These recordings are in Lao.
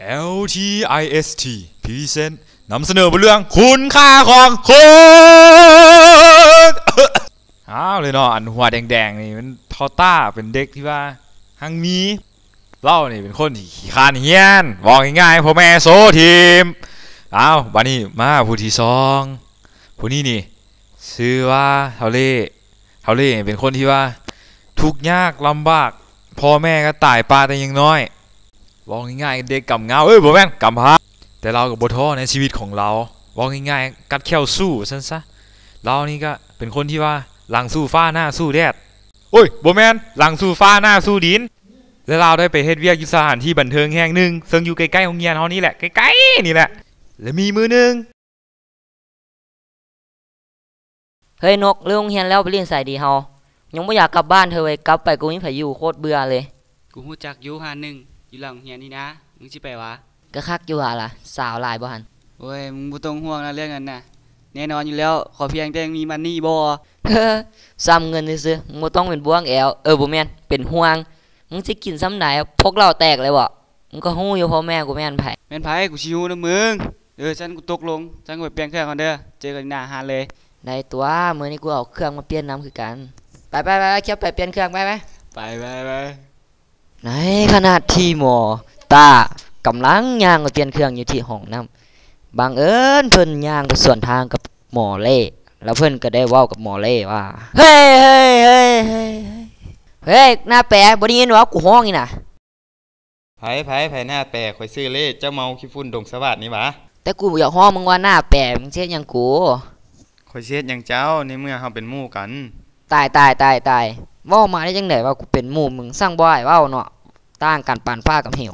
ແອລທີໄອເອສທີ Present ນຳສະເໜີບົດເລື່ອງຄຸນຄ່າຂອງຄົນ. ອ້າວເລີຍເນາະ ອັນຫົວແດງໆນີ້ແມ່ນເຖົ້າຕ້າ ເປັນເດັກທີ່ວ່າຮັ່ງມີ. ລາວນີ້ເປັນຄົນທີ່ຂີ້ຄ້ານຮຽນ ເວົ້າງ່າຍໆ ພໍ່ແມ່ໂຊຖີ້ມ. ອ້າວ ບາດນີ້ມາຜູ້ທີສອງ ຜູ້ນີ້ນີ້ຊື່ວ່າເຖົ້າເລ່. ເຖົ້າເລ່ເປັນຄົນທີ່ວ່າທຸກຍາກລຳບາກ ພໍ່ແມ່ກໍຕາຍປະແຕ່ຍັງນ້ອຍ. ເວົ້າງ່າຍໆ ເດັກກຳງາວ ເອີຍ ບໍ່ແມ່ນ ກຳພ້າ. ແຕ່ລາວກໍບໍ່ທໍ້ໃນຊີວິດຂອງລາວ. ເວົ້າງ່າຍໆ ກັດແຂ້ວສູ້ວ່າຊັ້ນຊະ. ລາວນີ້ກໍເປັນຄົນທີ່ວ່າຫຼັງສູ້ຟ້າ ໜ້າສູ້ແດດ. ໂອ້ຍ ບໍ່ແມ່ນ ຫຼັງສູ້ຟ້າ ໜ້າສູ້ດິນ. ແລະ ລາວໄດ້ໄປເຮັດວຽກຢູ່ສະຖານທີ່ບັນເທີງແຫ່ງໜຶ່ງ ເຊິ່ງຢູ່ໃກ້ໆໂຮງຮຽນເຮົານີ້ແຫຼະ ໃກ້ໆນີ້ແຫຼະ. ແລະ ມີມື້ໜຶ່ງ ເຮີ້ຍນົກ ເລີກໂຮງຮຽນແລ້ວໄປຫຼິ້ນໃສດີເຮົາ? ຍັງບໍ່ຢາກກັບບ້ານເທື່ອເວີຍ ກັບໄປກໍບໍ່ມີໃຜຢູ່ ໂຄດເບື່ອເລີຍ. ກູຮູ້ຈັກຢູ່ຮ້ານໜຶ່ງຢູ່ຫຼັງໂຮງຮຽນນີ້ນາ ມຶງຊິໄປຫວາ? ກະຄັກຢູ່ຫວາລະ ສາວຫຼາຍບໍ່ຫັ້ນ? ໂອ້ຍ ມຶງບໍ່ຕ້ອງຫ່ວງນະເລື່ອງນັ້ນນະ ແນ່ນອນຢູ່ແລ້ວ ຂໍພຽງແຕ່ມີມັນນີ້ບໍ່? ຊ້ຳເງິນຊື່ໆ ມຶງບໍ່ຕ້ອງເປັນຫ່ວງແອວ ເອີ ບໍ່ແມ່ນ ເປັນຫ່ວງ. ມຶງຊິກິນຊ່ຳໃດ ພວກເຫຼົ້າແຕກເລີຍບໍ? ມຶງກໍຮູ້ຢູ່ພໍ່ແມ່ກູແມ່ນໃຜ. ແມ່ນໃຜ ກູຊິຮູ້ນຳມຶງ. ເອີ ຊັ້ນກູຕົກລົງ ຊັ້ນກູໄປປ່ຽນເຄື່ອງກ່ອນເດີ ເຈີກັນຢູ່ໜ້າຮ້ານເລີຍ. ໄດ້ຕົວະ ມື້ນີ້ກູເອົາເຄື່ອງມາປ່ຽນນຳຄືກັນ. ໄປໆໆ ຂຽວໄປປ່ຽນເຄື່ອງ ໄປໆ. ໄປໆໆ. ໃນຂະນະທີ່ໝໍຕາກຳລັງຍ່າງໄປປ່ຽນເຄື່ອງຢູ່ທີ່ຫ້ອງນ້ຳ ບັງເອີນເພິ່ນຍ່າງໄປສວນທາງກັບໝໍເລ່ ແລ້ວເພິ່ນກໍໄດ້ເວົ້າກັບໝໍເລ່ວ່າ ເຮີ້ຍ ເຮີ້ຍ ເຮີ້ຍ ເຮີ້ຍ ເຮີ້ຍ ໜ້າແປ ບໍ່ໄດ້ຍິນຫວາ ກູຮ້ອງນີ້ນະ. ໃຜ ໃຜ ໃຜໜ້າແປ? ຂ້ອຍຊື່ເລ່ ເຈົ້າເມົາຂີ້ຝຸ່ນດົງສະຫວາດນີ້ຫວາ? ແຕ່ກູຢາກຮ້ອງມຶງວ່າໜ້າແປ ມຶງຊິເຮັດຫຍັງກູ? ຂ້ອຍຊິເຮັດຫຍັງເຈົ້າ ໃນເມື່ອເຮົາເປັນໝູ່ກັນ? ຕາຍ ຕາຍ ຕາຍ ຕາຍ ເວົ້າມາໄດ້ຈັ່ງໃດວ່າກູເປັນໝູ່ມຶງ? ຊ່າງບໍ່ອາຍເວົ້າເນາະ ຕ່າງກັນປານຟ້າກັບເຫວ.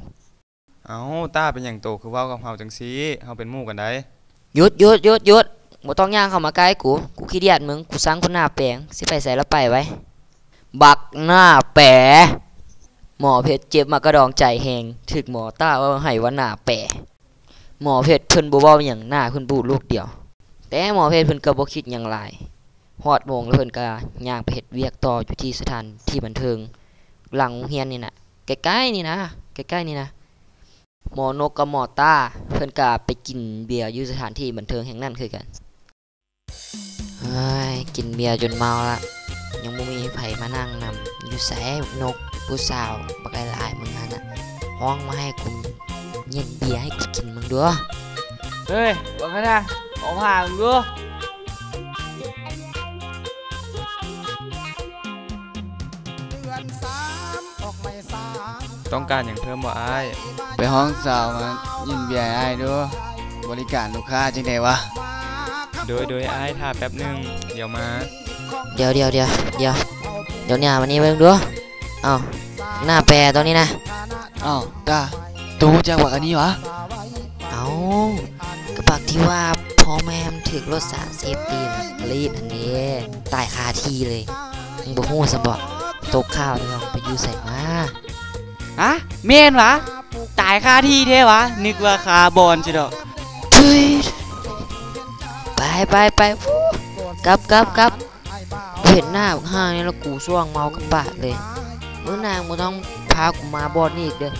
ເອົ້າ ຕ້າ ເປັນຫຍັງໂຕຄືເວົ້າກັບເຮົາຈັ່ງຊີ້? ເຮົາເປັນໝູ່ກັນໃດ໋. ຢຸດ ຢຸດ ຢຸດ ຢຸດ ບໍ່ຕ້ອງຍ່າງເຂົ້າມາໃກ້ກູ ກູຂີ້ດຽດມຶງ ກູຊັງຄົນໜ້າແປ ຊິໄປໃສລະໄປໄວ. ບັກໜ້າແປ ໝໍເພັດເຈັບມາກະດອງໃຈແຮງ ຖືກໝໍຕ້າເວົ້າໃຫ້ວ່າໜ້າແປ. ໝໍເພັດເພິ່ນບໍ່ເວົ້າຫຍັງ ໜ້າເພິ່ນບູດລູກດຽວ ແຕ່ໝໍເພັດເພິ່ນກໍບໍ່ຄິດຫຍັງຫຼາຍ. ຮອດໂມງແລ້ວເພິ່ນກໍຍ່າງໄປເຮັດວຽກຕໍ່ຢູ່ທີ່ສະຖານທີ່ບັນເທີງຫຼັງໂຮງຮຽນນີ້ນະ ໃກ້ໆນີ້ນະ ໃກ້ໆນີ້ນະ. ໝໍນົກກັບໝໍຕ້າເພິ່ນກໍໄປກິນເບຍຢູ່ສະຖານທີ່ບັນເທີງແຫ່ງນັ້ນຄືກັນ. ເຮີ້ຍ ກິນເບຍຈົນເມົາລະ ຍັງບໍ່ມີໃຜມານັ່ງນຳ. ຢູ່ໃສບັກນົກ ຜູ້ສາວບັກຫຼາຍໆມຶງຫັ້ນນະ ຮ້ອງມາໃຫ້ກູ ເຢັນເບຍໃຫ້ກູກິນເບິ່ງດູ. ເຮີ້ຍ ບັກຫັ້ນນະ ອອກມາຫາມຶງດູ. ຕ້ອງການຫຍັງເພີ່ມບໍ່ອ້າຍ? ໄປຮ້ອງສາວມາເຢັນເບຍໃຫ້ອ້າຍດູ. ບໍລິການລູກຄ້າຈັ່ງໃດວະ? ໂດຍ ໂດຍ ອ້າຍ ຖ້າແປັບໜຶ່ງ ດຽວມາ. ດຽວ ດຽວ ດຽວ ດຽວ ດຽວນີ້ມານີ້ເບິ່ງດູ. ເອົ້າ ໜ້າແປໂຕນີ້ນະ. ເອົ້າ ຕາ ໂຕຮູ້ຈັກບັກອັນນີ້ຫວາ? ເອົ້າ ກະບັກທີ່ວ່າພໍ່ແມ່ມັນຖືກລົດສານເສບຕິດລີດຫັ້ນເດ້ ຕາຍຄາທີ່ເລີຍ. ມຶງບໍ່ຮູ້ຊະບໍ? ຕົກຂ່າວແລ້ວ ໄປຢູ່ໃສມາ? ຮະ ແມ່ນຫວາ? ຕາຍຄາທີ່ແທ້ຫວາ? ນຶກວ່າຄາບ່ອນຊິດອກ. ໄປ ໄປ ໄປ ກັບ ກັບ ກັບ. ເຫັນໜ້າບັກຫ່ານີ້ແລ້ວ ກູຊ່ວງເມົາກັບປາກເລີຍ. ມື້ໜ້າບໍ່ຕ້ອງພາກູມາບ່ອນນີ້ອີກເດີ້.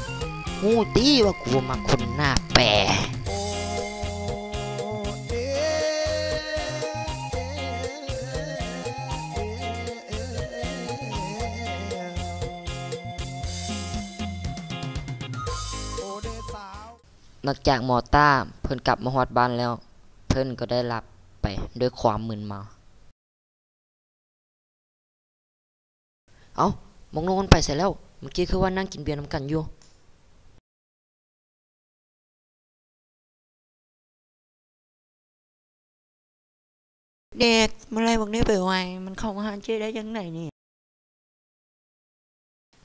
ຮູ້ຕິວ່າກູບໍ່ມັກຄົນໜ້າແປ. ຫຼັງຈາກໝໍຕ້າເພິ່ນກັບມາຮອດບ້ານແລ້ວ ເພິ່ນກໍໄດ້ຫຼັບໄປດ້ວຍຄວາມມຶນເມົາ. ເອົ້າ ບັກນົກມັນໄປໃສແລ້ວ? ເມື່ອກີ້ຄືວ່ານັ່ງກິນເບຍນຳກັນຢູ່. ເດັກ ມາໄລ່ບັກນີ້ໄປໄວ ມັນເຂົ້າມາຫາເຈ້ໄດ້ຈັ່ງໃດນີ້?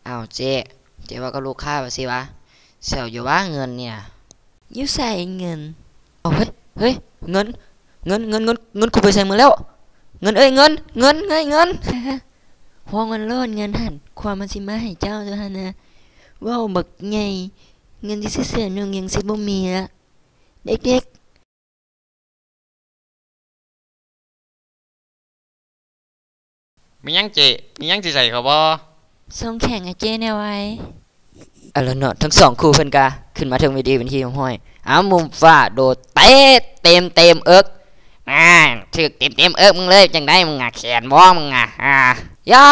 ອ້າວ ເຈ້ ເຈ້ເວົ້າກັບລູກຄ້າວ່າຊີ້ຫວາ? ແຊວຢູ່ຫວາເງິນນີ້ນະ. ຢູ່ໃສເງິນ? ເອົາ ເຮີ້ຍ ເຮີ້ຍ ເງິນ ເງິນ ເງິນ ເງິນ ເງິນກູໄປໃສໝົດແລ້ວ? ເງິນເອີຍ ເງິນ ເງິນເອີຍ ເງິນ. ຫ້ອງມັນໂລດເງິນຫັ້ນ ກວ່າມັນຊິມາໃຫ້ເຈົ້າຫັ້ນນະ. ເວົ້າບັກໃຫຍ່ ເງິນຊິຊື້ເສື້ອນຸ່ງຍັງຊິບໍ່ມີລະ ເດັກໆ. ມີຫຍັງເຈ້? ມີຫຍັງຊິໃສ່ເຂົາບໍ່? ສົ່ງແຂງໃຫ້ເຈ້ແດ່ໄວ. ເອົາລະເນາະ ທັງສອງຄູ່ເພິ່ນກະຂຶ້ນມາເທິງເວທີເປັນທີ່ຮຽບຮ້ອຍ. ເອົາ ມຸມຟ້າໂດນເຕະເຕັມໆເອິກ. ອ່າ ຖືກເຕັມໆເອິກມຶງເລີຍ. ຈັ່ງໃດມຶງອະ ແຂນບໍ່ມຶງອະ? ອ່າ ຢ່າ.